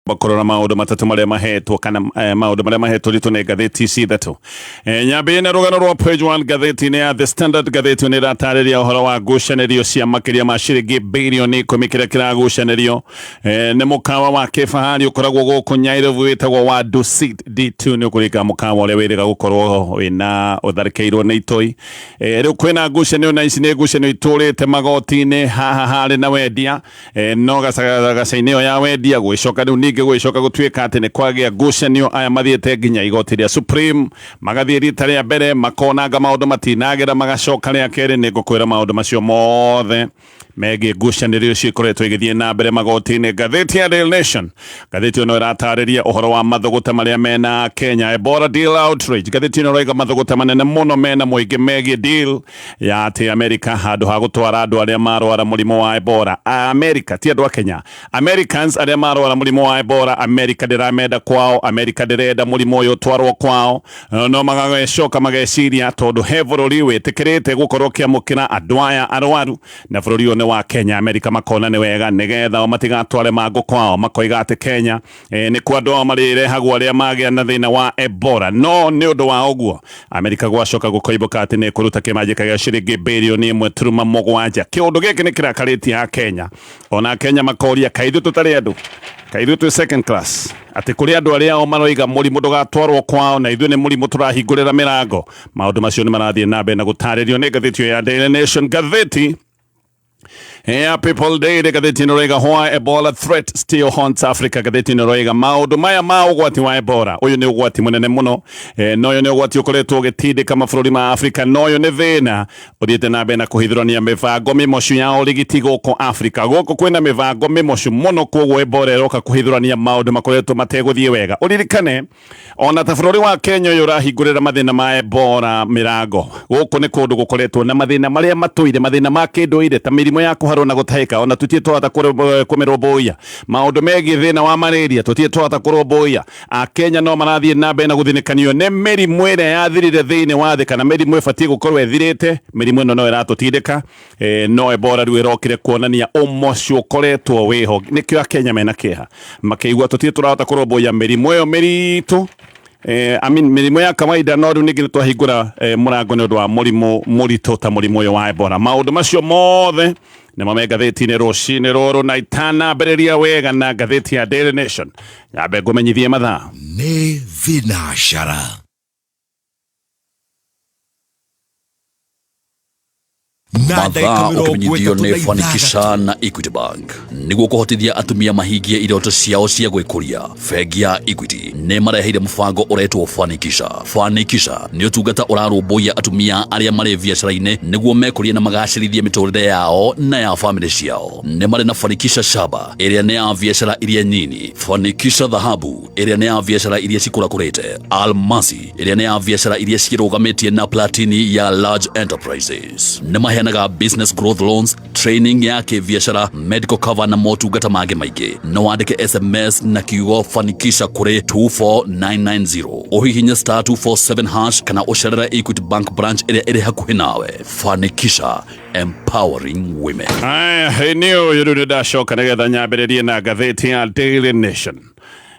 Kũrora maũndũ matatũ marĩa mahetwo kana maũndũ marĩa mahetwo ritũ nĩ ngathĩti ici ithatũ. Nyambĩrĩrie na rũgano rwa page 1 ngathĩti-inĩ ya The Standard. Ngathĩti ĩno ĩratarĩria ũhoro wa ngucanĩrio cia makĩria ma ciringi birioni 10 kĩrĩa kĩragucanĩrio nĩ mũkawa wa kĩfahari ũkoragwo gũkũ Nyairobi wĩtagwo wa Dusit D2. Nĩ ũkũrĩka mũkawa ũrĩa wĩrĩga gũkorwo wĩna ũtharĩkĩirwo nĩ itoi. Rĩu kwĩna ngucanio na ici nĩ ngucanio itũrĩte magoti-inĩ haha harĩ na wendia. No gacagaca-inĩ ĩyo ya wendia gwĩcoka rĩu ningĩ gwĩcoka gũtuĩka atĩ nĩ kwagĩa ngucanio. Aya mathiĩte nginya igoti rĩa Supreme, magathiĩ rita rĩa mbere makonanga maũndũ matinagĩra, magacoka rĩa kerĩ. Nĩ ngũkwĩra maũndũ macio mothe megiĩ ngucanĩrio icio ikoretwo igĩthiĩ na mbere magoti-inĩ. Ngathĩti ya Daily Nation, ngathĩti ĩno ĩratarĩria ũhoro wa mathũgũta marĩa mena Kenya, Ebola deal outrage. Ngathĩti ĩno ĩroiga mathũgũta manene mũno mena mũingĩ megiĩ deal ya atĩ Amerika handũ ha gũtwara andũ arĩa marwara mũrimũ wa Ebola Amerika, ti andũ a Kenya, Americans arĩa marwara mũrimũ wa Ebola, Amerika ndĩramenda kwao, Amerika ndĩrenda mũrimũ ũyũ ũtwarwo kwao, no magacoka mageciria tondũ he bũrũri wĩtĩkĩrĩte gũkorwo ũkĩamũkĩra andũ aya arwaru na bũrũri ũyũ nĩ wa Kenya. Amerika makona nĩ wega nĩgetha o matigatware mangũ kwao, makoiga atĩ Kenya nĩ kwa andũ ao marĩrehagwo arĩa magĩa na thĩna wa Ebola. No nĩ ũndũ wa ũguo Amerika gwacoka gũkoimbũka atĩ nĩ kũruta kĩmanjĩka gĩa ciringi birioni 1.7. Kĩũndũ gĩkĩ nĩ kĩrakarĩtie a Kenya, ona Kenya makoria kaĩ ithuĩ tũtarĩ andũ, kaĩ ithuĩ twĩ second class, atĩ kũrĩ andũ arĩa o maroiga mũrimũ ndũgatwarwo kwao na ithuĩ nĩ mũrimũ tũrahingũrĩra mĩrango. Maũndũ macio nĩ marathiĩ na mbere na gũtarĩrio nĩ ngathĩti ĩyo ya Daily Nation. Ngathĩti ya People Daily, ngathĩti ĩno ĩroiga why Ebola threat still haunts Africa. Ngathĩti ĩno ĩroiga maũndũ maya ma ũgwati wa Ebola, ũyũ nĩ ũgwati mũnene mũno, na ũyũ nĩ ũgwati ũkoretwo ũgĩtindĩka mabũrũri ma Africa, na ũyũ nĩ thĩna ũthiĩte na mbere na kũhithũrania mĩbango mĩmocu ya ũrigiti gũkũ Africa. Gũkũ kwĩna mĩbango mĩmocu mũno, koguo Ebola ĩroka kũhithũrania maũndũ makoretwo mategũthiĩ wega. Ũririkane ona ta bũrũri wa Kenya ũyũ ũrahingũrĩra mathĩna ma Ebola mĩrango, gũkũ nĩ kũndũ gũkoretwo na mathĩna marĩa matũire, mathĩna ma kĩndũire ta mĩrimũ ya kũharwo na gũtahĩka, ona tũtirĩ twahota kũmĩrũmbũiya. Maũndũ megiĩ thĩna wa malaria tũtirĩ twahota kũrũmbũiya. Akenya no marathiĩ na mbere na gũthinĩkanio nĩ mĩrimũ ĩrĩa yathirire thĩinĩ wa thĩ, kana mĩrimũ ĩbatiĩ gũkorwo ĩthirĩte. Mĩrimũ ĩno no ĩratũtindĩka. No Ebola rĩu ĩrokire kuonania ũmocu ũkoretwo wĩho. Nĩkĩo Akenya mena kĩeha makĩigua tũtirĩ tũrahota kũrũmbũiya mĩrimũ ĩyo mĩritũ, I mean, mĩrimũ ya kawaida, no rĩu ningĩ nĩtwahingũra mũrango nĩ ũndũ wa mũrimũ mũritũ ta mũrimũ ũyũ wa Ebola. Maũndũ macio mothe nĩmo me ngathĩti-inĩ rũcinĩ rũrũ, na itanambĩrĩria wega na ngathĩti ya Daily Nation, nyambe ngũmenyithie mathaa. Nĩ thinacara. Na ndagĩka Mathaa mĩrongo ũkĩmenyithio ĩtatũ nĩ na Fanikisha ithathatũ. Na Equity Bank nĩguo kũhotithia atumia mahingie iroto ciao cia gwĩkũria. Bengi ya Equity nĩ mareheire mũbango ũretwo Fanikisha. Fanikisha nĩ ũtungata ũrarũmbũiya atumia arĩa marĩ biacara-inĩ nĩguo mekũrie na magacĩrithie mĩtũrĩre yao na ya famĩlĩ ciao. Nĩ marĩ na Fanikisha Shaba ĩrĩa nĩ ya biacara iria nyini, Fanikisha Dhahabu ĩrĩa nĩ ya biacara iria cikũrakũrĩte, Almasi ĩrĩa nĩ ya biacara iria ciĩrũgamĩtie na Platini ya large enterprises. Nĩ maheanaga business growth loans, training ya kĩbiacara, medical cover na motungata mangĩ maingĩ. No wandĩke SMS na kiugo Fanikisha kũrĩ 24990, ũhihinye star 247 hash kana ũcerere Equity Bank branch ĩrĩa ĩrĩ hakuhĩ nawe. Fanikisha, empowering women. Aya, nĩ ũyũ rĩu nĩ ndacoka nĩgetha nyambĩrĩrie na ngathĩti ya Daily Nation.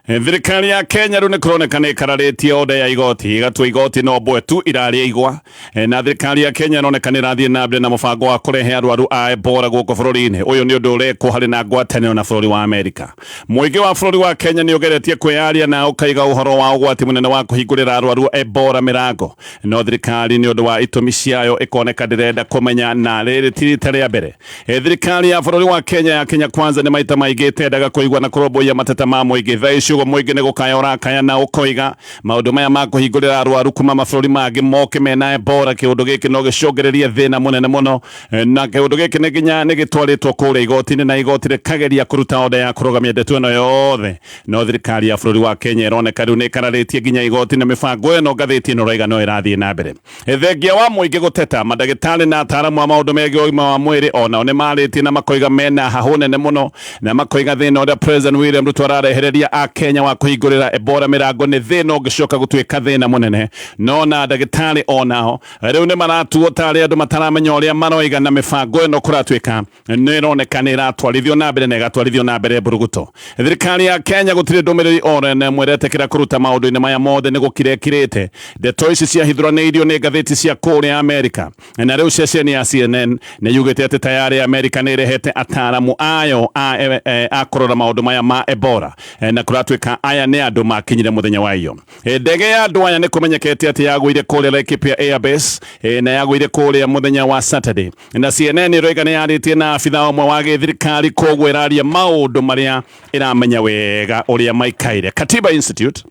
Thirikari ya Kenya rĩu nĩ kũroneka nĩ ĩkararĩtie oda ya igoti, ĩgatua igoti no mbwe tu irarĩa igwa. Na thirikari ya Kenya ĩroneka nĩ ĩrathiĩ na mbere na mũbango wa kũrehe arwaru a Ebola gũkũ bũrũri-inĩ. Ũyũ nĩ ũndũ ũrekwo harĩ na ngwatanĩro na bũrũri wa Amerika. Mũingĩ wa bũrũri wa Kenya nĩ ũgeretie kwĩyaria na ũkaiga ũhoro wa ũgwati mũnene wa kũhingũrĩra arwaru a Ebola mĩrango, no thirikari nĩ ũndũ wa itũmi ciayo ĩkoneka ndĩrenda kũmenya, na rĩrĩ ti rita rĩa mbere. Thirikari ya bũrũri wa Kenya ya Kenya Kwanza nĩ maita maingĩ ĩtendaga kũigua na kũrũmbũiya mateta ma mũingĩ. Thaa ici ũguo mũingĩ nĩ gũkaya ũrakaya na ũkoiga maũndũ maya ma kũhingũrĩra arwaru kuma mabũrũri mangĩ moke mena Ebola, kĩũndũ gĩkĩ no gĩcũngĩrĩrie thĩna mũnene mũno. Na kĩũndũ gĩkĩ nĩ nginya nĩ gĩtwarĩtwo kũrĩa igoti-inĩ, na igoti rĩkageria kũruta oda ya kũrũgamia ndeto ĩno yothe, no thirikari ya bũrũri wa Kenya ĩroneka rĩu nĩ ĩkararĩtie nginya igoti, na mĩbango ĩno ngathĩti ĩno ĩroiga no ĩrathiĩ na mbere. Thengia wa mũingĩ gũteta, mandagĩtarĩ na ataaramu a maũndũ megiĩ ũgima wa mwĩrĩ onao nĩ marĩtie na makoiga mena hahũ nene mũno, na makoiga thĩna ũrĩa President William Ruto ararehereria a Kenya. Kenya wa kũhingũrĩra Ebola mĩrango nĩ thĩna ũngĩcoka gũtuĩka thĩna mũnene. No na ndagĩtarĩ onao rĩu nĩ maratuo tarĩ andũ mataramenya ũrĩa maroiga, na mĩbango ĩno kũratuĩka nĩ ĩroneka nĩ ĩratwarithio na mbere na ĩgatwarithio na mbere mburuguto. Thirikari ya Kenya gũtirĩ ndũmĩrĩri oro na ĩmwe ĩretĩkĩra kũruta maũndũ-inĩ maya mothe nĩ gũkira ĩkirĩte. Ndeto ici ciahithũranĩirio nĩ ngathĩti cia kũrĩa Amerika, na rĩu ceceni ya CNN nĩ yugĩte atĩ tayarĩ Amerika nĩ ĩrehete ataaramu ayo a kũrora maũndũ maya ma Ebola, na kũratuĩka aya nĩ andũ makinyire mũthenya wa iyo. Ndege ya andũ aya nĩ kũmenyekete atĩ yagũire kũrĩa Laikipia Airbase, na yagũire kũrĩa mũthenya wa Saturday, na CNN ĩroiga nĩ yarĩtie na abitha ũmwe wa gĩthirikari, koguo ĩraria maũndũ marĩa ĩramenya wega ũrĩa maikaire. Katiba Institute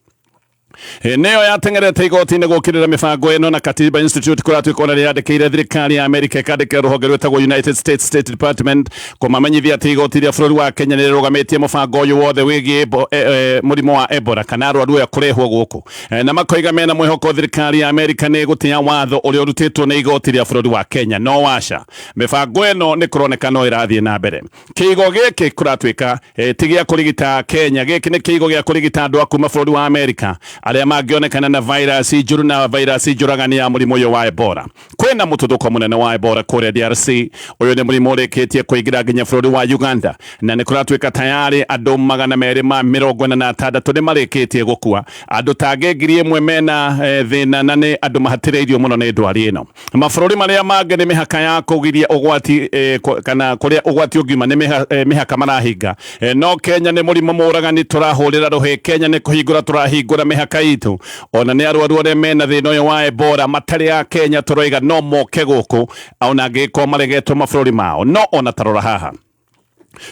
nĩyo yateng'erete igoti-inĩ gũkĩrĩra mĩbango ĩno, na Katiba Institute kũratuĩka ona rĩandĩkĩire thirikari ya Amerika, ĩkandĩkĩra rũhonge rwĩtagwo United States State Department kũmamenyithia atĩ igoti rĩa bũrũri wa Kenya nĩ rĩrũgamĩtie mũbango ũyũ wothe wĩgiĩ mũrimũ wa Ebola kana arwaru aya kũrehwo gũkũ, na makoiga mena mwĩhoko thirikari ya Amerika nĩ ĩgũtĩa watho ũrĩa ũrutĩtwo nĩ igoti rĩa bũrũri wa Kenya. No waca, mĩbango ĩno nĩ kũroneka no ĩrathiĩ na mbere. Kĩigo gĩkĩ kũratuĩka ti gĩa kũrigita Kenya, gĩkĩ nĩ kĩigo gĩa kũrigita andũ a kuma bũrũri wa Amerika arĩa mangĩonekana na virus njũru na virus njũragani ya mũrimũ ũyũ wa Ebola. Kwĩna mũtuthũko mũnene wa Ebola kũrĩa DRC. Ũyũ nĩ mũrimũ ũrĩkĩtie kũingĩra nginya bũrũri wa Uganda, na nĩ kũratuĩka tayarĩ andũ 246 nĩ marĩkĩtie gũkua, andũ tangĩ 1000 mena thĩna, na nĩ andũ mahatĩrĩirio mũno nĩ ndwari ĩno. Mabũrũri marĩa mangĩ nĩ mĩhaka ya kũgiria ũgwati kana kũrĩa ũgwati ũngiuma nĩ mĩhaka marahinga. No Kenya nĩ mũrimũ mũragani tũrahũrĩra rũhĩ. Kenya nĩ kũhingũra tũrahingũra mĩhaka itũ, ona nĩ arwaru arĩa mena thĩna ũyũ wa Ebola matarĩ a Kenya tũroiga no moke gũkũ ona angĩkorwo maregetwo mabũrũri mao. No ona tarora haha,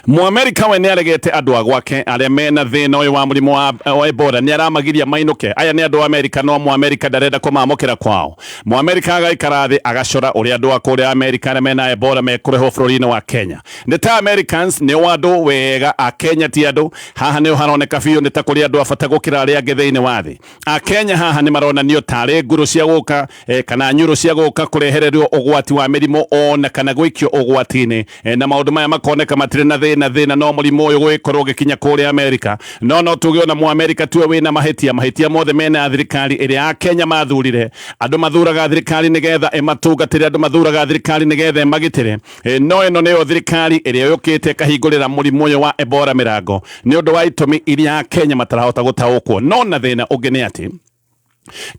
Mũamerika we nĩ aregete andũ a gwake arĩa mena thĩna ũyũ wa mũrimũ wa Ebola, nĩ aramagiria mainũke. Aya nĩ andũ a Amerika, no Mũamerika ndarenda kũmamũkĩra kwao. Mũamerika agaikara thĩ agacora ũrĩa andũ a kũrĩa Amerika arĩa mena Ebola mekũrehwo bũrũri-inĩ wa Kenya. Nĩ ta Americans nĩ o andũ wega, a Kenya ti andũ. Haha nĩho haroneka biũ nĩ ta kũrĩ andũ a bata gũkĩra arĩa angĩ thĩinĩ wa thĩ. A Kenya haha nĩ maronanio tarĩ ngurũ cia gũka kana nyũrũ cia gũka kũrehererio ũgwati wa mĩrimũ ona kana gũikio ũgwati-inĩ, na maũndũ maya makoneka matirĩ na thĩna. Thĩna no mũrimũ ũyũ gũgĩkorwo ũgĩkinya kũrĩa Amerika. No tuge ona Mũamerika tiwe wĩna mahĩtia, mahĩtia mothe mena thirikari ĩrĩa ya Kenya mathurire. Andũ mathuraga thirikari nĩgetha ĩmatungatĩre, andũ mathuraga thirikari nĩgetha ĩmagitĩre. No ĩno nĩyo thirikari ĩrĩa yũkĩte ĩkahingũrĩra mũrimũ ũyũ wa Ebola mĩrango nĩ ũndũ wa itũmi iria Kenya matarahota gũtaũkwo. No na thĩna ũngĩ nĩ atĩ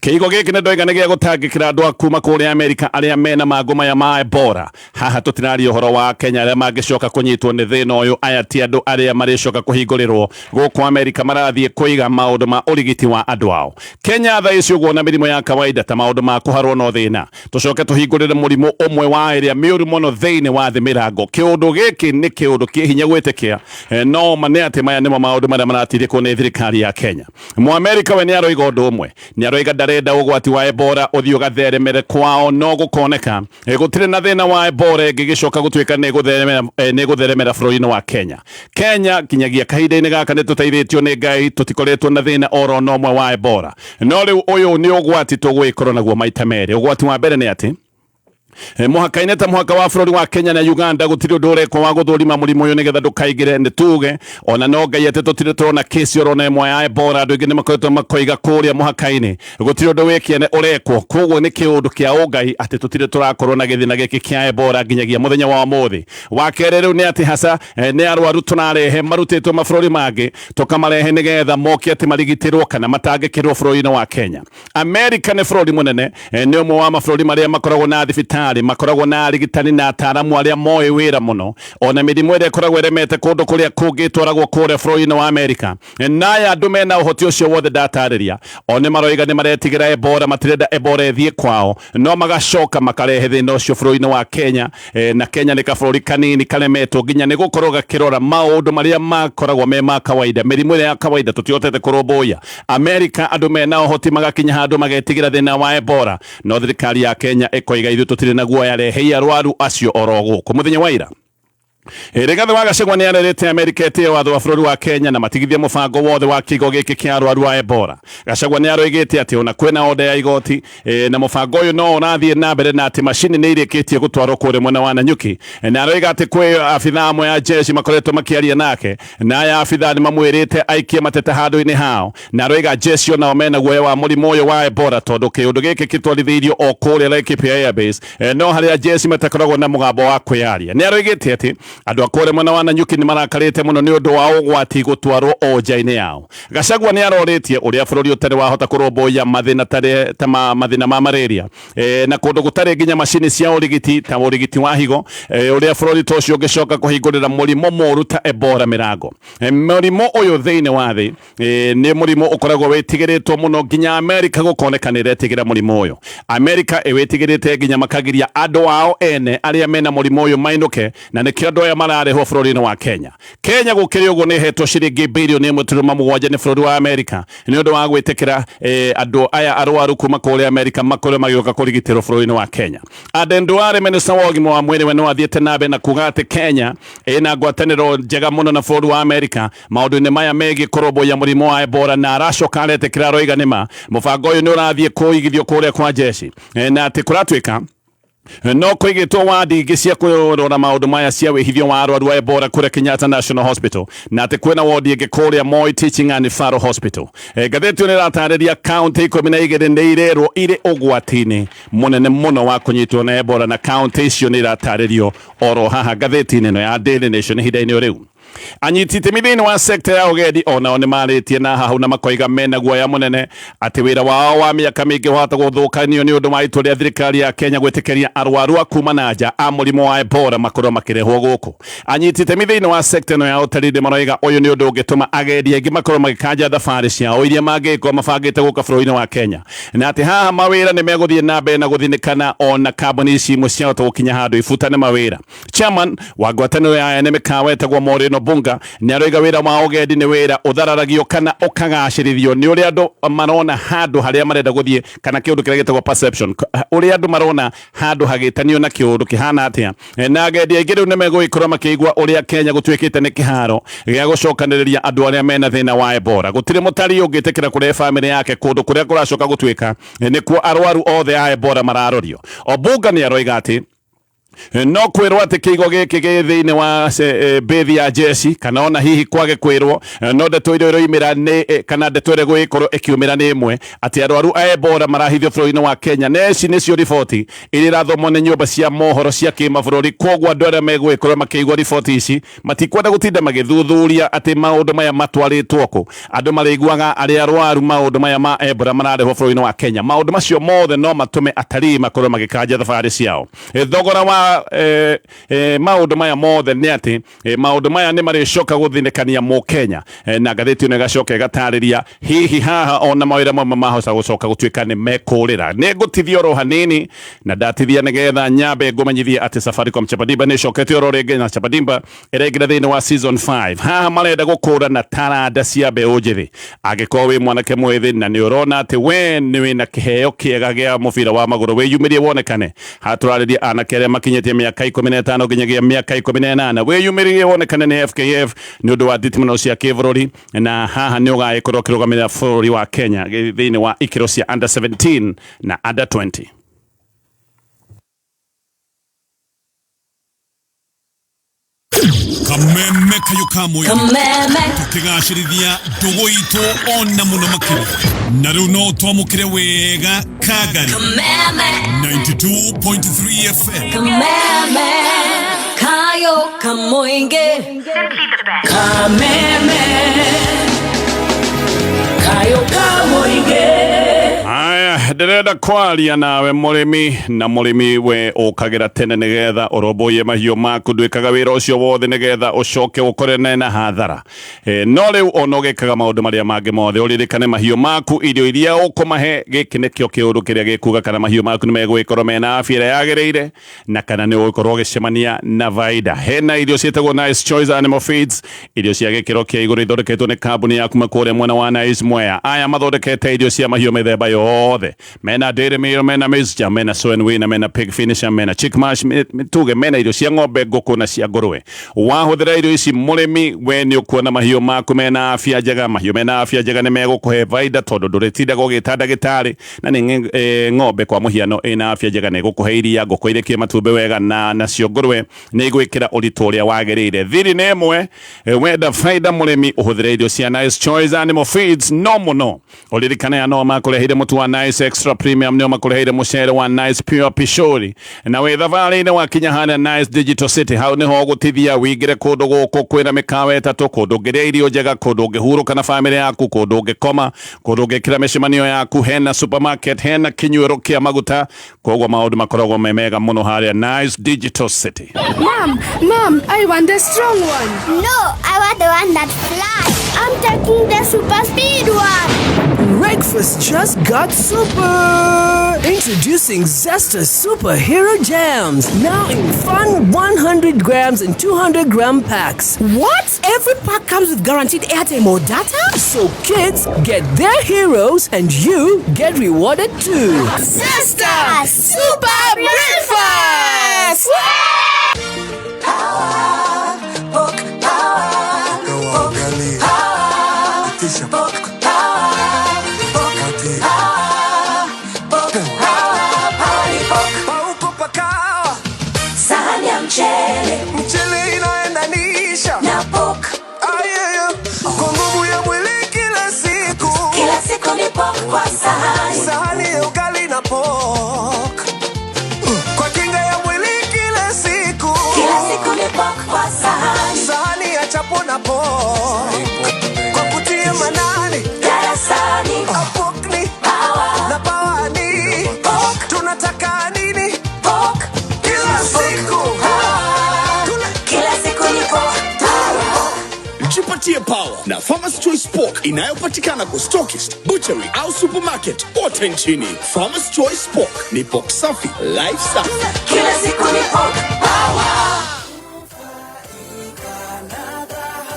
kĩigo gĩkĩ nĩ ndoiga nĩ gĩa gũtangĩkĩra andũ a kuma kũrĩa Amerika arĩa mena mangũ maya ma Ebola. Haha tũtiraria ũhoro wa Kenya arĩa mangĩcoka kũnyitwo nĩ thĩna ũyũ. Aya ti andũ arĩa marĩcoka kũhingũrĩrwo gũkũ Amerika, marathiĩ kũiga maũndũ ma ũrigiti wa andũ ao. Kenya thaa ici ũguo na mĩrimũ ya kawaida ta maũndũ ma kũharwo no thĩna, tũcoke tũhingũrĩre mũrimũ ũmwe wa ĩrĩa mĩũru mũno thĩinĩ wa thĩ mĩrango. Kĩũndũ gĩkĩ nĩ kĩũndũ kĩ hinya gwĩtĩkia. No ma nĩ atĩ maya nĩmo maũndũ marĩa maratindĩkwo nĩ thirikari ya Kenya. Mũamerika we nĩ aroiga ũndũ ũmwe, nĩ aroiga ndarenda ũgwati wa Ebola ũthiĩ ũgatheremere kwao, no gũkoneka gũtirĩ na thĩna wa Ebola ĩngĩgĩcoka gũtuĩka nĩ ĩgũtheremera bũrũri-inĩ wa Kenya. Kenya nginyagia kahinda-inĩ gaka nĩ tũteithĩtio nĩ Ngai, tũtikoretwo na thĩna oro na ũmwe wa Ebola. No rĩu ũyũ nĩ ũgwati tũgũgĩkorwo naguo maita merĩ. Ũgwati wa mbere nĩ atĩ mũhaka-inĩ ta mũhaka wa bũrũri wa Kenya na Uganda gũtirĩ ũndũ ũrekwo wa gũthũrima mũrimũ ũyũ nĩgetha ndũkaingĩre. Nĩ tuge ona no Ngai atĩ tũtirĩ tũrona kesi oro na ĩmwe ya Ebola. Andũ aingĩ nĩ makoretwo makoiga kũrĩa mũhaka-inĩ gũtirĩ ũndũ wĩkĩene ũrekwo, koguo nĩ kĩũndũ kĩa ũngai atĩ tũtirĩ tũrakorwo na gĩthĩna gĩkĩ kĩa Ebola nginyagia mũthenya wa ũmũthĩ. Wa kerĩ rĩu nĩ atĩ haca nĩ arwaru tũrarehe marutĩtwo mabũrũri mangĩ, tũkamarehe nĩgetha moke atĩ marigitĩrwo kana matangĩkĩrwo bũrũri-inĩ wa Kenya. Amerika nĩ bũrũri mũnene, nĩ ũmwe wa mabũrũri marĩa makoragwo na thibitarĩ, makoragwo na arigitani na ataaramu arĩa moĩ wĩra mũno, ona mĩrimũ ĩrĩa ĩkoragwo ĩremete kũndũ kũrĩa kũngĩ ĩtwaragwo kũrĩa bũrũri-inĩ wa Amerika. Naya andũ mena ũhoti ũcio wothe ndatarĩria, o nĩ maroiga nĩ maretigĩra Ebola, matirenda Ebola ĩthiĩ kwao, no magacoka makarehe thĩna ũcio bũrũri-inĩ wa Kenya. Na Kenya nĩ kabũrũri kanini karemetwo nginya nĩ gũkorwo gakĩrora maũndũ marĩa makoragwo me ma kawaida, mĩrimũ ĩrĩa ya kawaida tũtihotete kũrũmbũiya. Amerika andũ mena ũhoti magakinya handũ magetigĩra thĩna wa Ebola, no thirikari ya Kenya ĩkoiga ithuĩ tũtirĩ na guoya, rehei arwaru acio oro gũkũ. Mũthenya wa ira Rigathi wa Gachagua nĩ arerĩte Amerika ĩtĩe watho wa bũrũri wa Kenya na matigithie mũbango wothe wa kĩgo gĩkĩ kĩa arwaru a Ebola. Gachagua nĩ aroigĩte atĩ ona kwĩna oda ya igoti na mũbango ũyũ no ũrathiĩ na mbere na atĩ macini nĩ irĩkĩtie gũtwarwo kũrĩa mwena wa Nanyuki, na aroiga atĩ kwĩ abithaa amwe a jeshi makoretwo makĩaria nake na aya abithaa nĩ mamwĩrĩte aikie mateta handũ-inĩ hao, na aroiga jeshi onao mena guoya wa mũrimũ ũyũ wa Ebola tondũ kĩũndũ gĩkĩ kĩtwarithĩirio o kũrĩa Laikipia Airbase, no harĩa jeshi matakoragwo na mũgambo wa kwĩyaria. Nĩ aroigĩte atĩ andũ a kũrĩa mwena wa Nanyuki nĩ marakarĩte mũno nĩ ũndũ wa ũgwati gũtwarwo o nja-inĩ yao. Gachagua nĩ arorĩtie ũrĩa bũrũri ũtarĩ wahota kũrũmbũiya mathĩna ta mathĩna ma malaria, na kũndũ gũtarĩ nginya macini cia ũrigiti ta ũrigiti wa higo, ũrĩa bũrũri ta ũcio ũngĩcoka kũhingũrĩra mũrimũ mũũru ta Ebola mĩrango. Mũrimũ ũyũ thĩinĩ wa thĩ nĩ mũrimũ ũkoragwo wĩtigĩrĩtwo mũno nginya Amerika gũkoneka nĩ ĩretigĩra mũrimũ ũyũ. Amerika ĩwĩtigĩrĩte nginya makagiria andũ ao ene arĩa mena mũrimũ ũyũ mainũke, na nĩkĩo andũ aya mararehwo bũrũri-inĩ wa Kenya. Kenya gũkĩrĩ ũguo nĩ ĩhetwo ciringi birioni 1.7 nĩ bũrũri wa Amerika nĩ ũndũ wa gwĩtĩkĩra andũ aya arwaru kuma kũrĩa Amerika makorwo magĩũka kũrigitĩrwo bũrũri-inĩ wa Kenya. Aden Duale, minista wa ũgima wa mwĩrĩ, we no athiĩte na mbere na kuga atĩ Kenya ĩna ngwatanĩro njega mũno na bũrũri wa Amerika maũndũ-inĩ maya megiĩ kũrũmbũiya mũrimũ wa Ebola, na aracoka aretĩkĩra aroiga nĩma mũbango ũyũ nĩ ũrathiĩ kũigithio kũrĩa kwa jeshi, na atĩ kũratuĩka no kũigĩtwo wadi ingĩ cia kũrora maũndũ maya cia wĩhithio wa arwaru a Ebola kũrĩa Kenyatta National Hospital, na atĩ kwĩna wodi ĩngĩ kũrĩa Moi Teaching and Referral Hospital. Ngathĩti ĩyo nĩ ĩratarĩria kaũntĩ 12 nĩ irerwo irĩ ũgwati-inĩ mũnene mũno wa kũnyitwo na Ebola, na kaũntĩ icio nĩ iratarĩrio oro haha ngathĩti-inĩ ĩno ya Daily Nation ihinda-inĩ o rĩu. Anyiti itemi thĩinĩ wa sekta ya ũgendi onao nĩ marĩtie na hahu na makoiga mena guoya mũnene atĩ wĩra wao wa mĩaka mĩingĩ wahota gũthũkanio nĩ ũndũ wa itua rĩa thirikari ya Kenya gwĩtĩkĩria arwaru a kuma na nja a mũrimũ wa Ebola makorwo makĩrehwo gũkũ. Anyiti itemi thĩinĩ wa sekta ĩno ya ũtalii nĩ maroiga ũyũ nĩ ũndũ ũngĩtũma agendi aingĩ makorwo magĩkanja thabarĩ ciao iria mangĩkorwo mabangĩte gũka bũrũri-inĩ wa Kenya, na atĩ haha mawĩra nĩ megũthiĩ na mbere na gũthinĩkana ona kambuni ici imwe ciahota gũkinya handũ ibutane mawĩra. Chairman wa ngwatanĩro ya ene mĩkawa etagwo Maureen Obunga nĩ aroiga wĩra wa ũgendi nĩ wĩra ũthararagio kana ũkagacĩrithio nĩ ũrĩa andũ marona handũ harĩa marenda gũthiĩ, kana kĩũndũ kĩrĩa gĩtagwo perception, ũrĩa andũ marona handũ hagĩtanio na kĩũndũ kĩhana atĩa. Na agendi aingĩ rĩu nĩ megũgĩkorwo makĩigua ũrĩa Kenya gũtuĩkĩte nĩ kĩharo gĩa gũcokanĩrĩria andũ arĩa mena thĩna wa Ebola. Gũtirĩ mũtarii ũngĩtĩkĩra kũrehe bamĩrĩ yake kũndũ kũrĩa kũracoka gũtuĩka nĩkuo arwaru othe a Ebola mararorio. Obunga nĩ aroiga atĩ no kwĩrwo atĩ kĩigo gĩkĩ gĩ thĩinĩ wa bĩthi ya jeshi, kana ona hihi kwage kwĩrwo, no ndeto iria iroimĩra nĩ kana ndeto ĩrĩa ĩgũgĩkorwo ĩkiumĩra nĩ ĩmwe atĩ arwaru a Ebola marahithio bũrũri-inĩ wa Kenya, na ici nĩcio riboti iria irathomwo nĩ nyũmba cia mohoro cia kĩmabũrũri. Koguo andũ arĩa megũgĩkorwo makĩigua riboti ici matikwenda gũtinda magĩthuthuria atĩ maũndũ maya matwarĩtwo kũ. Andũ marĩiguaga arĩa arwaru maũndũ maya ma Ebola mararehwo bũrũri-inĩ wa Kenya. Maũndũ macio mothe no matũme atarii makorwo magĩkanja thabarĩ ciao. Thogora wa maũndũ maya mothe nĩ atĩ maũndũ maya nĩ marĩcoka gũthinĩkania mũkenya, na ngathĩti ĩno ĩgacoka ĩgatarĩria hihi haha ona mawĩra mamwe mahota gũcoka gũtuĩka nĩ mekũrĩra. Nĩ ngũtithia oro hanini na ndatithia nĩgetha nyambe ngũmenyithie atĩ Safaricom Chapadimba nĩ ĩcokete oro rĩngĩ, na Chapadimba ĩraingĩra thĩinĩ wa season 5. Haha marenda gũkũrana taranda cia mbeũ njĩthĩ. Angĩkorwo wĩ mwanake mwĩthĩ na nĩ ũrona atĩ we nĩ wĩna kĩheo kĩega gĩa mũbira wa magũrũ, wĩyumĩrie wonekane. Haha tũrarĩria anake arĩa makinyĩtie mĩaka 15 nginyagia mĩaka 18, wĩyumĩrie wonekane nĩ FKF nĩ ũndũ wa nditimũrano cia kĩbũrũri, na haha nĩ ũgagĩkorwo ũkĩrũgamĩrĩra bũrũri wa Kenya thĩinĩ wa ikĩro cia under 17 na under 20. Kameme kayo ka mũingĩ tũkĩgacĩrithia ndũgũ itũ ona mũno makĩria, na rĩu no twamũkĩre wega Kangari 92.3 FM. Kameme kayo kamoinge Kameme kayo kamoinge. Aya, ndĩrenda kwaria nawe mũrĩmi, na mũrĩmi we ũkagĩra tene nĩgetha ũrũmbũiye mahiũ maku, ndwĩkaga wĩra ũcio wothe nĩgetha ũcoke ũkorene na hathara. No rĩu ona ũgĩkaga maũndũ marĩa mangĩ mothe, ũririkane mahiũ maku, irio iria ũkũmahe, gĩkĩ nĩkĩo kĩũndũ kĩrĩa gĩkuga kana mahiũ maku nĩ megũgĩkorwo mena afya ĩrĩa yagĩrĩire, na kana nĩ ũgũkorwo ũgĩcemania na baida. Hena irio ciĩtagwo Nice Choice Animal Feeds, irio cia gĩkĩro kĩa igũrũ ithondeketwo nĩ kambuni ya kuma kũrĩa mwena wa Nice Mwea. Aya mathondekete irio cia mahiũ mĩthemba yothe. Mena dairy meal, mena maize mena soy and wheat, mena pig finisher, mena chick mash, tuge mena irio cia ng'ombe, ngũkũ na cia ngũrwe. Wahũthĩra irio ici mũrĩmi, we nĩ ũkuona mahiũ maku mena afya njega. Mahiũ mena afya njega nĩ megũkũhe baida tondũ ndũrĩtindaga ũgĩta ndagĩtarĩ, na nĩ ng'ombe kwa mũhiano ĩna afya njega nĩ ĩgũkũhe iria, ngũkũ irekie matumbĩ wega, na nacio ngũrwe nĩ igwĩkĩra ũritũ ũrĩa wagĩrĩire. Thiri nĩ ĩmwe, wenda baida mũrĩmi ũhũthĩre irio cia Nice Choice Animal Feeds. No mũno ũririkane aya no makũreheire mũtu wa Nice Extra Premium, nĩo makũreheire mũcere wa Nice Pure Pishori, na wĩ thabarĩ-inĩ wakinya harĩa Nice Digital City, hau nĩho ũgũtithia wĩingĩre kũndũ gũkũ kwĩna mĩkawa ĩtatũ, kũndũ ũngĩrĩa irio njega, kũndũ ũngĩhurũka na bamĩrĩ yaku, kũndũ ũngĩkoma, kũndũ ũngĩkĩra mĩcemanio yaku, hena supermarket, hena kĩnyuĩro kĩa maguta, koguo maũndũ makoragwo me mega mũno harĩa Nice Digital City. Mom, Mom, I want the strong one. No, I want the one that flies. I'm taking the super speed one. Breakfast just got super! Introducing Zesta Superhero Jams, now in fun 100 grams and 200 gram packs. What? Every pack comes with guaranteed airtime or data? So kids get their heroes and you get rewarded too. Zesta Super Breakfast! Sahani ya mchele, Mchele inaendanisha na pork. Ayaya, kwa nguvu ya mwili kila siku. Kila siku ni pork kwa sahani. Sahani ya ugali na pork kwa kinga ya mwili kila siku. Kila siku ni pork kwa sahani. Sahani ya chapo na pork kwa kutia manani Darasani. Pork ni Power. na power ni Pork. Tunataka nini? Pork. Kila siku. Kila siku ni pork. Jipatie power na Farmer's Choice Pork inayopatikana kwa stockist, butchery au supermarket kote nchini. Farmer's Choice Pork ni pork safi, life safi. Kila siku ni pork. Power.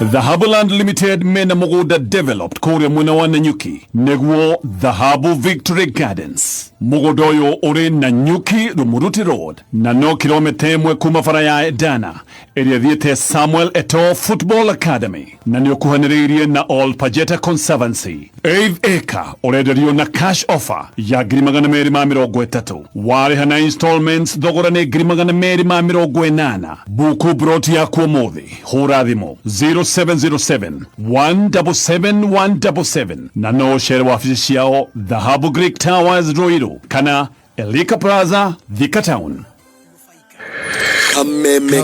Dhahabuland Limited mena mugunda developed kuria mwena wa Nanyuki niguo Dhahabu Victory Gardens. Mugunda uyu uri Nanyuki Rumuruti Road na no kilomita ĩmwe kuma bara ya Dana ĩrĩa ĩthiĩte Samuel Eto'o Football Academy, na nĩ ũkuhanĩrĩirie na All Pajeta Conservancy. Eighth acre ũrenderio na cash offer ya 230,000, warĩha na installments thogora nĩ 280,000. Buku broti yaku ũmũthĩ, hũra thimũ 0707 177 177 na no ũcere wabici ciao Dhahabu Greek Towers Ruiru kana Elika Plaza, Thika Town. Kameme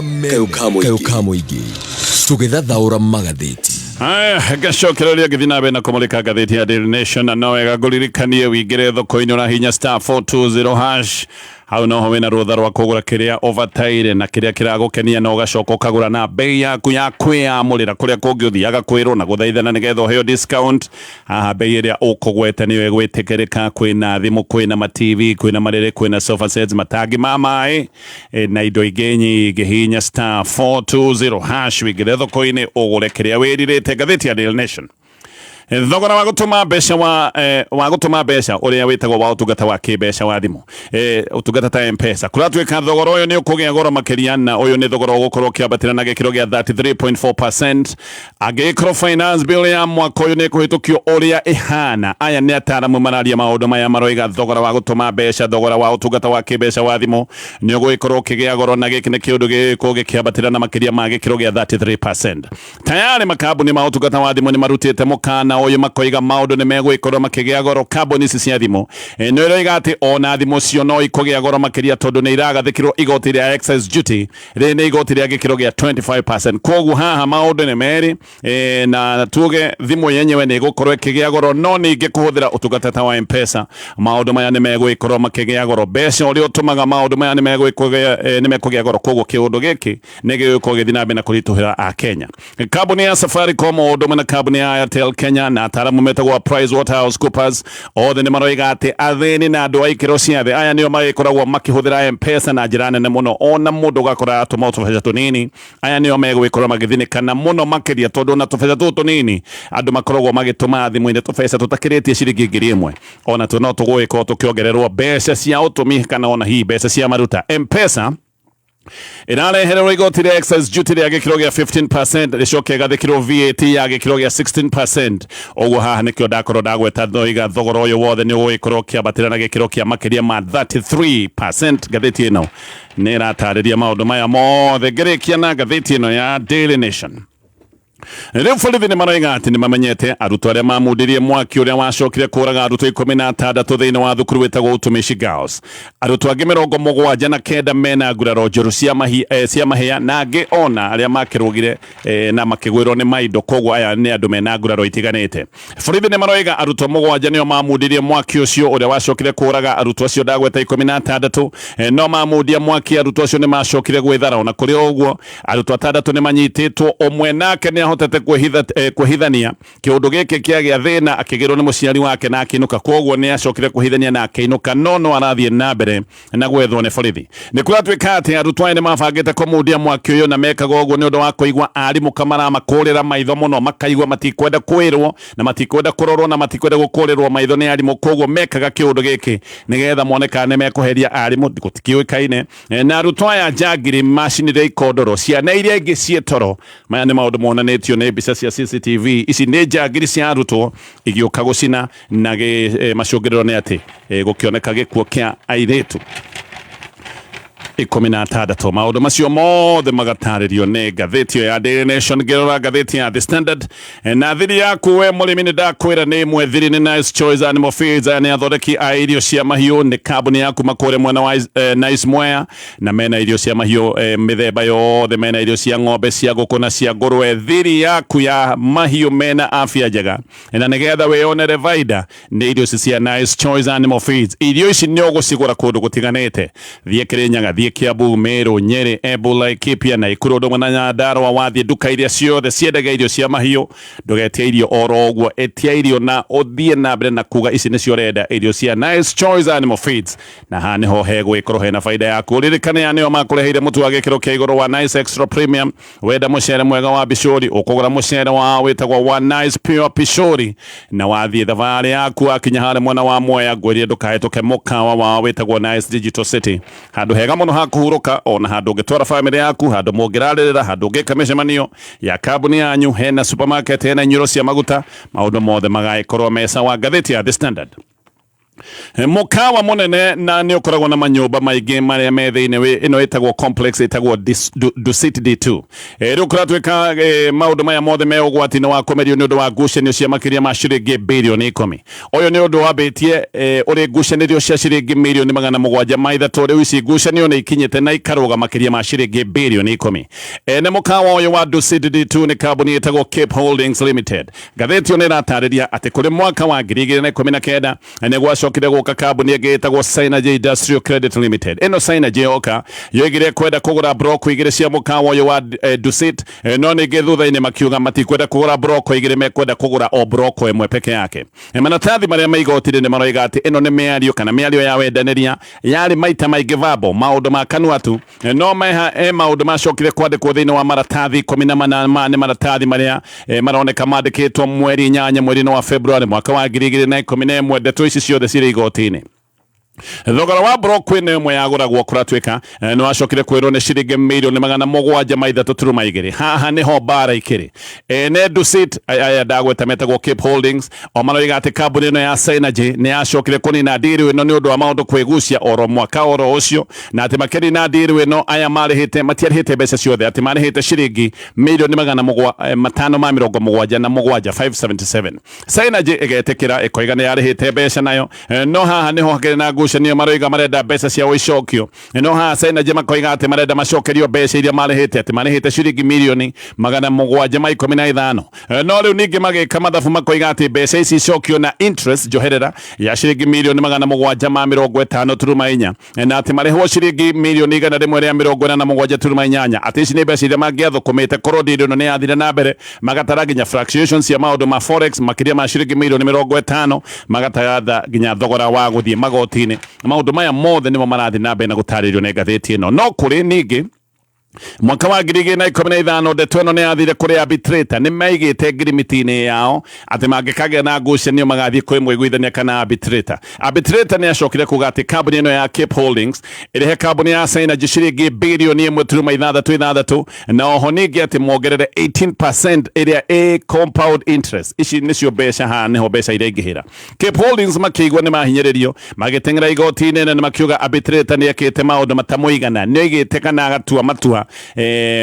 kayo kamuigi tugithathaura magathĩti. Aya, ngacokereria ngĩthiĩ na mbere na kũmũrĩka ngathĩti ya Daily Nation, na no wega ngũririkanie wĩingĩre thoko-inĩ ũrahinya *420# hau noho wĩna rũtha rwa kũgũra kĩrĩa ũbataire na kĩrĩa kĩragũkenia, na ũgacoka ũkagũra na bei yaku ya kwĩyamũrĩra. Kũrĩa kũngĩ ũthiaga kwĩrwo na gũthaithana nĩgetha ũheo discount, haha bei ĩrĩa ũkũgweta nĩyo ĩgwĩtĩkĩrĩka. Kwĩna thimũ, kwĩna ma TV, kwĩna marĩrĩ, kwĩna sofa sets, matangi ma maĩ, na indo ingĩ nyingĩ. Hinya *420# wĩingĩre thoko-inĩ ũgũre kĩrĩa wĩrirĩte. Ngathĩti ya Daily Nation, thogora wa gũtũma mbeca wa gũtũma mbeca ũrĩa wĩtagwo wa ũtungata wa kĩmbeca wa thimũ, ũtungata ta M-Pesa, kũratuĩka thogora ũyũ nĩ ũkũgĩa goro makĩria, na ũyũ nĩ thogora ũgũkorwo ũkĩambatĩra na gĩkĩro gĩa 33.4% angĩkorwo finance bill ya mwaka ũyũ nĩ ĩkũhĩtũkio ũrĩa ĩhana. Aya nĩ ataaramu mararia maũndũ maya, maroiga thogora wa gũtũma mbeca, thogora wa ũtungata wa kĩmbeca wa thimũ nĩ ũgũgĩkorwo ũkĩgĩa goro, na gĩkĩ nĩ kĩũndũ gĩgũkorwo gĩkĩambatĩra na makĩria ma gĩkĩro gĩa 33%. Tayari makambuni ma ũtungata wa thimũ nĩ marutĩte mũkana ũyũ, makoiga maũndũ nĩ megũgĩkorwo makĩgĩa goro. Kambuni ici cia thimũ nĩ iroiga atĩ ona thimũ cio no ikũgĩa goro makĩria tondũ nĩ iragathĩkĩrwo igoti rĩa excise duty, rĩrĩ nĩ igoti rĩa gĩkĩro gĩa 25%. Koguo haha maũndũ nĩ merĩ, na tuge thimũ yenyewe nĩ ĩgũkorwo ĩkĩgĩa goro, no ningĩ kũhũthĩra ũtungata ta wa M-Pesa maũndũ maya nĩ megũgĩkorwo makĩgĩa goro. Mbeca ũrĩa ũtũmaga maũndũ maya nĩ mekũgĩa goro, koguo kĩũndũ gĩkĩ nĩ gĩgũkorwo gĩthiĩ na mbere na kũritũhĩra Akenya. Kambuni ya Safaricom o ũndũ ũmwe na kambuni ya Airtel Kenya Kenya na ataaramu metagwo Price Waterhouse Coopers othe nĩ maroiga atĩ athĩni na andũ a ikĩro cia thĩ aya nĩo magĩkoragwo makĩhũthĩra M-Pesa na njĩra nene mũno, ona mũndũ ũgakora atũma tũbeca tũnini, aya nĩo megũgĩkorwo magĩthinĩkana mũno makĩria, tondũ na tũbeca tũtũ tũnini andũ makoragwo magĩtũma thimũ-inĩ tũbeca tũtakĩrĩtie ciringi 1,000, ona tuo no tũgũgĩkorwo tũkĩongererwo mbeca cia ũtũmi kana ona hihi mbeca cia maruta. M-Pesa ĩrarehererwo igoti rĩa excise duty rĩa gĩkĩro gĩa 15% rĩcoke ĩgathĩkĩrwo VAT ya gĩkĩro gĩa 16%. Ũguo haha nĩkĩo ndakorwo ndagweta ndoiga thogora ũyũ wothe nĩ ũgũgĩkorwo ũkĩambatĩra na gĩkĩro kĩa makĩria ma 33%. Ngathĩti ĩno nĩ ĩratarĩria maũndũ maya mothe. Ngĩrĩkia na ngathĩti ĩno ya Daily Nation, rĩu borithi nĩ maroiga atĩ nĩ mamenyete arutwo arĩa mamundirie mwaki ũrĩa wacokire kũraga arutwo 16 thĩinĩ wa thukuru wĩtagwo Utumishi Girls. Arutwo angĩ 79 mena nguraro njũru cia mahĩa, na angĩ ona arĩa makĩrũgire na makĩgwĩrwo nĩ maindo, koguo aya nĩ andũ mena nguraro itiganĩte. Borithi nĩ maroiga arutwo 7 nĩo mamundirie mwaki ũcio ũrĩa wacokire kũraga arutwo acio ndagweta 16. No mamundia mwaki arutwo acio nĩ macokire gwĩthara. Ona kũrĩ ũguo arutwo 6 nĩ manyitĩtwo, ũmwe nake nĩ ahotete kwĩhithania kĩũndũ gĩkĩ kĩagĩa thĩna, akĩgĩrwo nĩ mũciari wake na akĩinũka, koguo nĩ acokire kwĩhithania na akĩinũka, no arathiĩ na mbere na gwethwo nĩ borithi. Nĩ kũratuĩka atĩ arutwo aya nĩ mabangĩte kũmundia mwaki ũyũ, na mekaga ũguo nĩ ũndũ wa kũigua arimũ kamaramakũrĩra maitho mũno, makaigua matikwenda kwĩrwo na matikwenda kũrorwo na matikwenda gũkũrĩrwo maitho nĩ arimũ, koguo mekaga kĩũndũ gĩkĩ nĩgetha mone kana nĩ mekũheria arimũ, gũtikĩũĩkaine. Na arutwo aya njangiri macinire ikondoro, ciana iria ingĩ ciĩ toro. Maya nĩ maũndũ monanĩtio nĩ mbica cia CCTV. Ici nĩ njangiri cia arutwo igĩũka gũcina na macũngĩrĩro nĩ atĩ gũkĩoneka gĩkuũ kĩa airĩtu 16. Maũndũ macio mothe magatarĩrio nĩ ngathĩti ĩyo ya Daily Nation. Ngĩrora ngathĩti ya The Standard, na thiri yaku we mũrĩmi nĩ ndakwĩra nĩ ĩmwe thiri nĩ Nice Choice Animal Feeds. Aya nĩ athondeki a irio cia mahiũ, nĩ kambuni ya kuma kũrĩa mwena wa Nice Mwea, na mena irio cia mahiũ mĩthemba yothe, mena irio cia ng'ombe, cia ngũkũ na cia ngũrwe. Thiri yaku ya mahiũ mena afya njega na nĩgetha wĩyonere baida nĩ irio ici cia Nice Choice Animal Feeds. Irio ici nĩ ũgũcigũra kũndũ gũtiganĩte, thiĩ Kĩrĩnyaga, thiĩ Kiambu, Meru, Nyeri, Embu, Laikipia na Nakuru ũndũ ũmwe na Nyandarua. Wathiĩ nduka iria ciothe ciendagia irio cia mahiũ, ndũgetie irio oro ũguo, ĩtia irio na ũthiĩ na mbere na kuga ici nĩcio ũrenda, irio cia Nice Choice Animal Feeds, na haha nĩho hegũgĩkorwo hena baida yaku. Ũririkane aya nĩo makũreheire mũtu wa gĩkĩro kĩa igũrũ wa Nice Extra Premium. Wenda mũcere mwega wa bicũri, ũkũgũra mũcere wa wĩtagwo wa Nice Pure Pishori, na wathiĩ thabarĩ yaku wakinya harĩa mwena wa Mwea, ngwĩrire ndũkahĩtũke mũkawa wao wĩtagwo Nice Digital City, handũ hega mũno ha kũhurũka, ona handũ ũngĩtwara famĩlĩ yaku, handũ mũngĩrarĩrĩra, handũ ũngĩka mĩcemanio ya kambuni yanyu, hena supermarket, hena inyuĩro cia maguta, maũndũ mothe magagĩkorwo mesa wa ngathĩti ya The Standard. Mũkawa mũnene na nĩ ũkoragwo na manyũmba maingĩ marĩa me thĩinĩ ĩno ĩtagwo complex ĩtagwo Dusit D2. Rĩu kũratuĩka maũndũ maya mothe me ũgwati-inĩ wa kũmerio nĩ ũndũ wa ngucanio cia makĩria ma ciringi birioni 10. Ũyũ nĩ ũndũ wambĩtie ũrĩ ngucanĩrio cia ciringi mirioni 703. Rĩu ici ngucanio nĩ ikinyĩte na ikarũga makĩria ma ciringi birioni 10. Ene mũkawa ũyũ wa Dusit D2 nĩ kambuni ĩtagwo Cape Holdings Limited. Ngathĩti ĩyo nĩ ĩratarĩria atĩ kũrĩ mwaka wa 2019 nĩ gwacokire gũka kambuni ĩngĩ ĩtagwo Synergy Industrial Credit Limited. Ĩno Synergy yoka yoigire kwenda kũgũra broko 2 cia mũkawa ũyũ wa Dusit, no ningĩ thutha-inĩ makiuga matikwenda kũgũra broko 2, mekwenda kũgũra o broko ĩmwe peke yake. Maratathi marĩa me igoti-inĩ nĩ maroiga atĩ ĩno nĩ mĩario kana mĩario ya wendanĩria yarĩ maita maingĩ verbal, maũndũ ma kanua tu, no meha maũndũ macokire kwandĩkwo thĩinĩ wa maratathi 14 nĩ maratathi marĩa maroneka mandĩkĩtwo mweri 8 mweri-inĩ wa February mwaka wa 2011. Ndeto ici ciothe cirĩ igoti-inĩ. Thogora wa broko ĩno ĩmwe yagũragwo kũratuĩka nĩ wacokire kwĩrwo nĩ ciringi mirioni 703.2. Haha nĩho mbara ikĩrĩ. Ene Dusit aya ndagweta metagwo Cape Holdings o maroiga atĩ kambuni ĩno ya Synergy nĩ yacokire kũnina ndiru ĩno nĩ ũndũ wa maũndũ kwĩgucia oro mwaka oro ũcio, na atĩ makĩnina ndiru ĩno aya marĩhĩte matiarĩhĩte mbeca ciothe, atĩ marĩhĩte ciringi mirioni 577 577. Synergy ĩgetĩkĩra ĩkoiga nĩ yarĩhĩte mbeca nayo, no haha nĩho hakĩrĩ na ngucanio. ngucanio maroiga marenda mbeca ciao icokio. No haha Synergy makoiga atĩ marenda macokerio mbeca iria marĩhĩte, atĩ marĩhĩte ciringi mirioni 715. No rĩu ningĩ magĩka mathabu makoiga atĩ mbeca ici icokio na interest njoherera ya ciringi mirioni 750.4, na atĩ marĩhwo ciringi mirioni 147.8, atĩ ici nĩ mbeca iria mangĩathũkũmĩte korwo ndiri ĩno nĩ yathire na mbere. Magatara nginya fluctuations cia maũndũ ma forex makĩria ma ciringi mirioni 50, magatara nginya thogora wa gũthiĩ magoti-inĩ. Maũndũ maya mothe nĩmo marathiĩ na mbere na gũtarĩrio nĩ ngathĩti ĩno. No kũrĩ ningĩ mwaka wa 2015 ndeto ĩno nĩ yathire kũrĩ arbitrator. Nĩ maigĩte ngirimiti-inĩ yao atĩ mangĩkagĩa na ngucanio magathiĩ kwĩ mũiguithania kana arbitrator. Arbitrator nĩ acokire kuga atĩ kambuni ĩno ya Cape Holdings ĩrĩhe kambuni ya Synergy ciringi birioni 1.66, na oho ningĩ atĩ mongerere 18% ĩrĩa ĩ compound interest. Ici nĩcio mbeca, haha nĩho mbeca iraingĩhĩra. Cape Holdings makĩigua nĩ mahinyĩrĩrio, magĩteng'era igoti-inĩ na makiuga arbitrator nĩ ekĩte maũndũ matamũigana, nĩ oigĩte kana agatua matua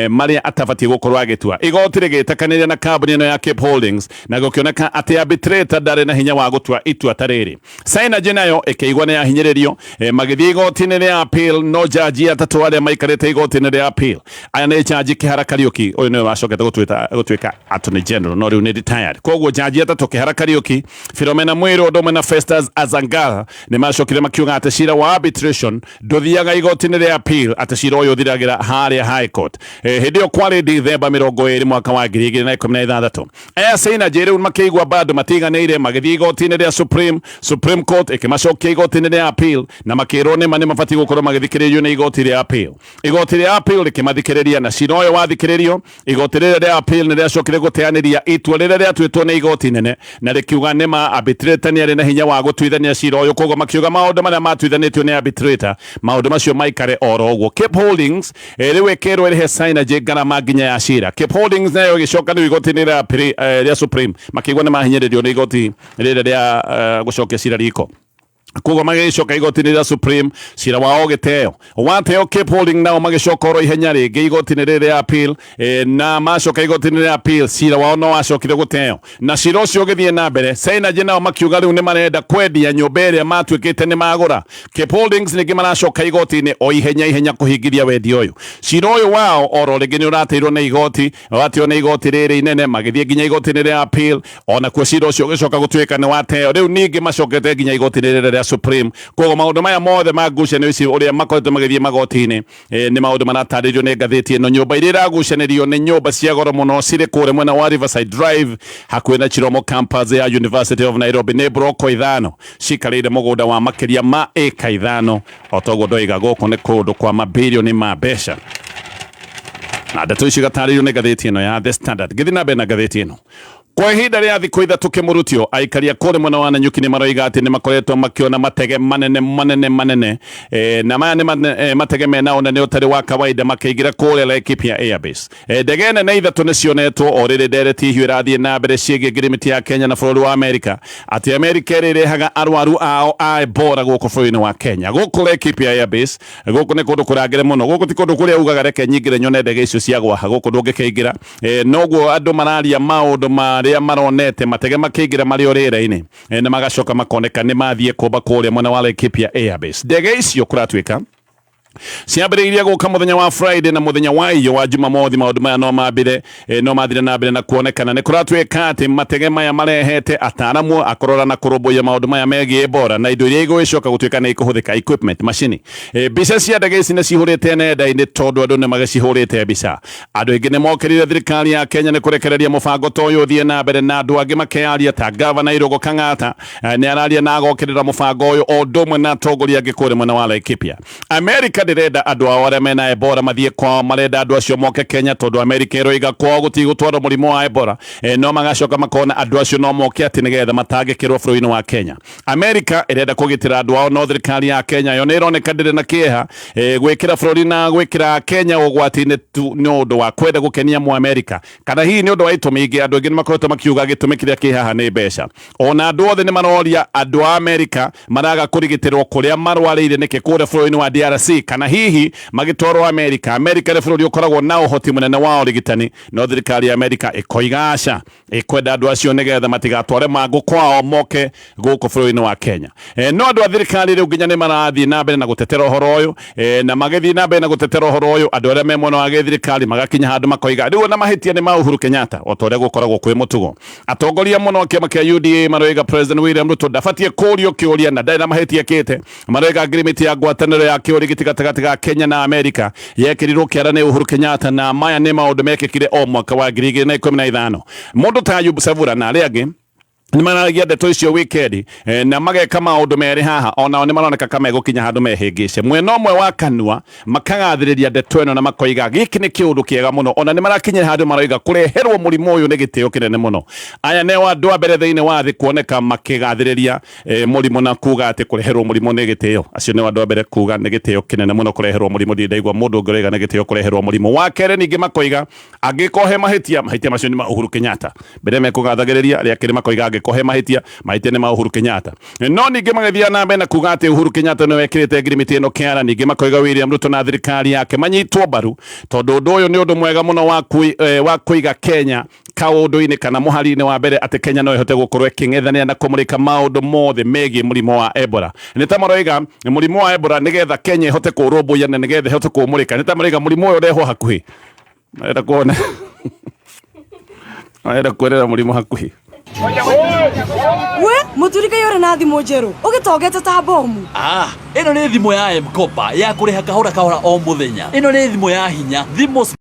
marĩa atabatiĩ gũkorwo agĩtua. Igoti rĩgĩtakanĩria na kambuni ĩno ya Cape Holdings na gũkĩoneka atĩ arbitrator ndarĩ na hinya wa gũtua itua ta rĩrĩ. Synergy nayo ĩkĩigua nĩ yahinyĩrĩrio, magĩthiĩ igoti-inĩ rĩa appeal. No jaji atatũ arĩa maikarĩte igoti-inĩ rĩa appeal, aya nĩ jaji Kihara Kariuki, ũyũ nĩwe wacokete gũtuĩka attorney general no rĩu nĩ retired. Koguo jaji atatũ Kihara Kariuki, Philomena Mwiru ũndũ ũmwe na Festus Azangara nĩ macokire makiuga atĩ cira wa arbitration ndũthiaga igoti-inĩ rĩa appeal, atĩ cira ũyũ ũthiragĩra harĩa High Court. Hĩndĩ ĩyo kwarĩ Dithemba 20 mwaka wa 2016. Aya Synergy rĩu makĩigua bado matiganĩire, magĩthiĩ igoti-inĩ rĩa Supreme Court ĩkĩmacokia igoti-inĩ rĩa appeal na makĩrwo nĩma nĩ mabatiĩ gũkorwo magĩthikĩrĩrio nĩ igoti rĩa appeal. Igoti rĩa appeal rĩkĩmathikĩrĩria na cira ũyũ wathikĩrĩrio, igoti rĩrĩa rĩa appeal nĩ rĩacokire gũteanĩria itua rĩrĩa rĩatuĩtwo nĩ igoti nene na rĩkiuga nĩma arbitrator nĩ arĩ na hinya wa gũtuithania cira ũyũ. Koguo makiuga maũndũ marĩa matuithanĩtio nĩ arbitrator, maũndũ macio maikare oro ũguo. Cape Holdings rĩu ĩkĩrwo ĩrĩhe Synergy ngarama nginya ya cira. Cape Holdings nayo ĩgĩcoka rĩu igoti-inĩ rĩa Supreme, makĩigua nĩ mahinyĩrĩrio nĩ igoti rĩrĩa rĩa gũcokia cira riko. Koguo magĩcoka igoti-inĩ rĩa Supreme, cira wao ũgĩteo. Wateo, Cape Holding nao magĩcoka oro ihenya rĩngĩ igoti-inĩ rĩrĩ rĩa appeal, na macoka igoti-inĩ rĩa appeal cira wao no wacokire gũteo na cira ũcio ũgĩthiĩ na mbere. Synergy nao makiuga rĩu nĩ marenda kwendia nyũmba ĩrĩa matuĩkĩte nĩ magũra. Cape Holdings ningĩ maracoka igoti-inĩ o ihenya ihenya kũhingithia wendia ũyũ. Cira ũyũ wao oro rĩngĩ nĩ ũrateirwo nĩ igoti, wateo nĩ igoti rĩrĩ inene, magĩthiĩ nginya igoti-inĩ rĩa appeal, ona kuo cira ũcio ũgĩcoka gũtuĩka nĩ wateo. Rĩu ningĩ macokete nginya igoti-inĩ rĩrĩ rĩa Supreme. Koguo maũndũ maya mothe ma ngucanio ici ũrĩa makoretwo magĩthiĩ magoti-inĩ, nĩ maũndũ maratarĩrio nĩ ngathĩti ĩno. Nyũmba iria iragucanĩrio nĩ nyũmba cia goro mũno cirĩ kũrĩa mwena wa Riverside Drive hakuhĩ na Chiromo campus ya University of Nairobi. Nĩ broko 5 cikarĩire mũgũnda wa makĩria ma ĩka 5. O toguo ndoiga, gũkũ nĩ kũndũ kwa mabirioni ma mbeca, na ndeto ici igatarĩrio nĩ ngathĩti ĩno ya The Standard. Ngĩthiĩ na mbere na ngathĩti ĩno, kwa ihinda rĩa thikũ 3 kĩmũrutio, aikari a kũrĩa mwena wa Nanyuki nĩ maroiga atĩ nĩ makoretwo makĩona matege manene manene manene, na maya nĩ matege mena ũnene ũtarĩ wa kawaida makĩingĩra kũrĩa Laikipia Airbase. Ndege nene 3 nĩ cionetwo o rĩrĩ ndereti hiũ ĩrathiĩ na mbere ciĩgiĩ ngirimiti ya Kenya na bũrũri wa Amerika, atĩ Amerika ĩrĩa ĩrehaga arwaru ao a Ebola gũkũ bũrũri-inĩ wa Kenya. Gũkũ Laikipia Airbase, gũkũ nĩ kũndũ kũrangĩre mũno. Gũkũ ti kũndũ kũrĩa ugaga reke nyingĩre nyone ndege icio cia gwaha, gũkũ ndũngĩkĩingĩra. Noguo andũ mararia maũndũ marĩa maronete matege makĩingĩra marĩ o rĩera-inĩ, na magacoka makoneka nĩ mathiĩ kũmba kũrĩa mwena wa Laikipia Airbase. Ndege icio kũratuĩka ciambĩrĩirie gũka mũthenya wa Friday na mũthenya wa iyo wa Jumamothi maũndũ maya no mambire, no mathire na mbere na kuonekana. Nĩ kũratuĩka atĩ matege maya marehete ataramu akũrora na kũrũmbũiya maũndũ maya megiĩ Ebola na indo iria igũgĩcoka gũtuĩka nĩ ikũhũthĩka, equipment, macini. Mbica cia ndege ici nĩ cihũrĩte nenda-inĩ tondũ andũ nĩ magĩcihũrĩte mbica. Andũ aingĩ nĩ mokĩrire thirikari ya Kenya nĩ kũrekereria mũbango ta ũyũ ũthiĩ na mbere, na andũ angĩ makearia ta Gavana Irũngũ Kang'ata, nĩ araria na agokĩrĩra mũbango ũyũ o ũndũ ũmwe na atongoria angĩ kũrĩa mwena wa Laikipia. Amerika ndĩrenda andũ ao arĩa mena Ebola mathiĩ kwao, marenda andũ acio moke Kenya tondũ Amerika ĩroiga kwao gũtigũtwarwo mũrimũ wa Ebola. No magacoka makona andũ acio no moke atĩ nĩgetha matangĩkĩrwo bũrũri-inĩ wa Kenya. Amerika ĩrenda kũgitĩra andũ ao, no thirikari ya Kenya yo nĩ ĩroneka ndĩrĩ na kĩeha, gwĩkĩra bũrũri na gwĩkĩra Kenya ũgwati-inĩ tu nĩ ũndũ wa kwenda gũkenia Mũamerika, kana hihi nĩ ũndũ wa itũmi ingĩ. Andũ aingĩ nĩ makoretwo makiuga gĩtũmi kĩrĩa kĩ haha nĩ mbeca. Ona andũ othe nĩ maroria andũ a Amerika maraga kũrigitĩrwo kũrĩa marwarĩire nĩkĩ kũrĩa bũrũri-inĩ wa DRC, kana Kana hihi magĩtwarwo Amerika. Amerika nĩ bũrũri ũkoragwo na ũhoti mũnene wa ũrigitani, no thirikari ya Amerika ĩkoiga aca, ĩkwenda andũ acio nĩgetha matigatware mangũ kwao moke gũkũ bũrũri-inĩ wa Kenya. No andũ a thirikari rĩu nginya nĩ marathiĩ na mbere na gũtetera ũhoro ũyũ, na magĩthiĩ na mbere na gũtetera ũhoro ũyũ, andũ arĩa me mwena wa gĩthirikari magakinya handũ makoiga rĩu ona mahĩtia nĩ ma Uhuru Kenyatta, o ta ũrĩa gũkoragwo kwĩ mũtugo. Atongoria mũno a kĩama kĩa UDA maroiga President William Ruto ndabatiĩ kũũrio kĩũria na ndarĩ na mahĩtia ekĩte. Maroiga ngirimiti ya ngwatanĩro ya kĩũrigiti gatagatĩ ga Kenya na Amerika yekĩrirwo kĩara nĩ Uhuru Kenyatta, na maya nĩ maũndũ mekĩkire o mwaka wa 2015. Mũndũ ta Ayub Savura na arĩa angĩ nĩ mararagia ndeto icio wikendi, na mageka maũndũ merĩ haha, onao nĩ maroneka ka megũkinya handũ mehĩngĩce. Mwena ũmwe wa kanua makagathĩrĩria ndeto ĩno na makoiga gĩkĩ nĩ kĩũndũ kĩega mũno, ona nĩ marakinyĩra handũ maroiga kũreherwo mũrimũ ũyũ nĩ gĩtĩo kĩnene mũno. Aya nĩo andũ a mbere thĩinĩ wa thĩ kuoneka makĩgathĩrĩria mũrimũ na kuga atĩ kũreherwo mũrimũ nĩ gĩtĩo. Acio nĩo andũ a mbere kuga nĩ gĩtĩo kĩnene mũno kũreherwo mũrimũ. Ndirĩ ndaigua mũndũ ũngĩ ũroiga nĩ gĩtĩo kũreherwo mũrimũ. Wa kerĩ ningĩ makoiga angĩkorwo he mahĩtia, mahĩtia macio nĩ ma Uhuru Kenyatta. Mbere mekũgathagĩrĩria, rĩa kerĩ makoiga angĩkorwo he mahĩtia, mahĩtia nĩ ma Uhuru Kenyatta. No ningĩ magĩthiĩ na mbere na kuga atĩ Uhuru Kenyatta nĩwe wekĩrĩte ngirimiti ĩno kĩara. Ningĩ makoiga William Ruto na thirikari yake manyitwo mbaru, tondũ ũndũ ũyũ nĩ ũndũ mwega mũno wa kũiga Kenya kaũndũ-inĩ kana mũhari-inĩ wa mbere atĩ Kenya no ĩhote gũkorwo ĩkĩng'ethanĩra na kũmũrĩka maũndũ mothe megiĩ mũrimũ wa Ebola. Nĩ ta maroiga mũrimũ wa Ebola nĩgetha Kenya ĩhote kũũrũmbũiya na nĩgetha ĩhote kũũmũrĩka. Nĩ ta maroiga mũrimũ ũyũ ũrehwo hakuhĩ, marenda kuona, marenda kuonera mũrimũ hakuhĩ. We mũthuri kaĩ ũrĩ na thimũ njerũ ũgĩtongete ta bomu. Ĩno nĩ thimũ ya M-Kopa ya kũrĩha kahora kahora o mũthenya. Ĩno nĩ thimũ ya hinya, thimũ.